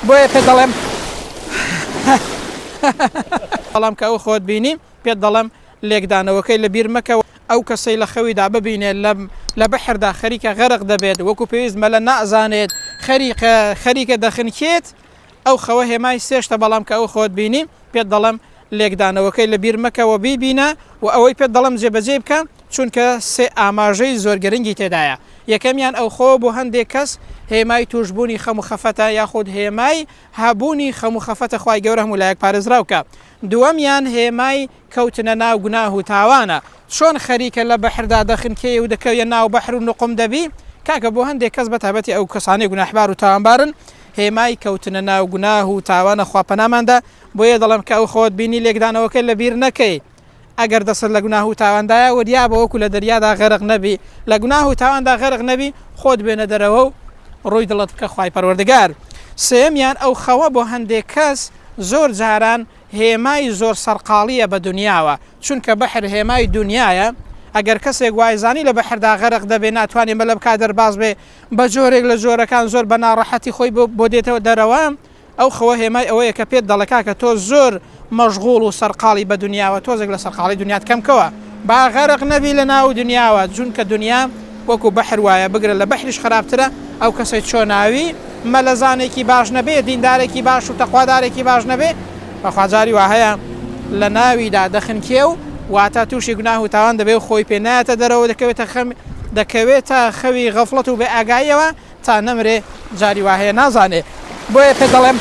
بۆیە پێت دەڵێم بەڵام کە ئەو خۆت بینی پێت دەڵێم لێکدانەوەکەی لە بیر مەکە ئەو کەسەی لە خەویدا ببینێ لە لە بەحردا خەریکە غەرق دەبێت وەکو پێویست مەلە نازانێت خەریکە خەریکە دەخنکێت ئەو خەوە هێمای سێشتە بەڵام کە ئەو خۆت بینی پێت دەڵێم لێکدانەوەکەی لە بیر مەکە و بیبینە و ئەوەی پێت دەڵێم جێبەجێی بکە چونکە سێ ئاماژەی زۆر گرنگی تێدایە، یەکەمیان ئەو خەوە بۆ هەندێک کەس هێمای توشبوونی خەم و خەفەتە یاخود هێمای هەبوونی خەم و خەفەتە خوای گەورە هەموو لایەک پارێزراو کە، دووەمیان هێمای کەوتنە ناو گوناه و تاوانە، چۆن خەریکە لە بەحردا دەخنکێی و دەکەویە ناو بەحر و نوقم دەبی، کاکە بۆ هەندێک کەس بەتایبەتی ئەو کەسانەی گوناحبار و تاوانبارن هێمای کەوتنە ناو گوناه و تاوانە خوا پەنامان دا، بۆیە دەڵێم کە ئەو خەوەت بینی لێکدانەوەکەی لەبیر نەکەی. ئەگەر دەستت لە گوناه و تاواندایە وریابە وەکو لە دەریادا غەرق نەبی، لە گوناه و تاواندا غەرق نەبی خۆت بێنە دەرەوە و ڕووی دڵت بکە خوای پەروەردگار. سێیەمیان ئەو خەوە بۆ هەندێک کەس زۆر جاران هێمای زۆر سەرقاڵییە بە دونیاوە، چونکە بەحر هێمای دونیایە، ئەگەر کەسێک وایزانی لە بەحردا غەرق دەبێ ناتوانێ مەلە بکا دەرباز بێ بە جۆرێک لە جۆرەکان زۆر بە ناڕەحەتی خۆی بۆ دێتەوە دەرەوە، ئەو خەوە هێمای ئەوەیە کە پێت دەڵێ کاکە تۆ زۆر مەشغوڵ و سەرقاڵی بە دونیاوە تۆزێک لە سەرقاڵی دونیات کەم کەوە با غەرق نەبی لە ناو دونیاوە جونکە دونیا وەکو بەحر وایە بگرە لە بەحریش خراپترە ئەو کەسەی چۆناوی مەلەزانێکی باش نەبێ دیندارێکی باش و تەقوادارێکی باش نەبێ بەخوا جاری وا هەیە لە ناویدا دەخنکێ و واتە تووشی گوناه و تاوان دەبێ و خۆی پێ نایەتە دەرەوە دەکەوێتە خەم دەکەوێتە خەوی غەفڵەت و بێ ئاگاییەوە تا نەمرێ جاری وا هەیە نازانێ بۆیە پێت دەڵێم.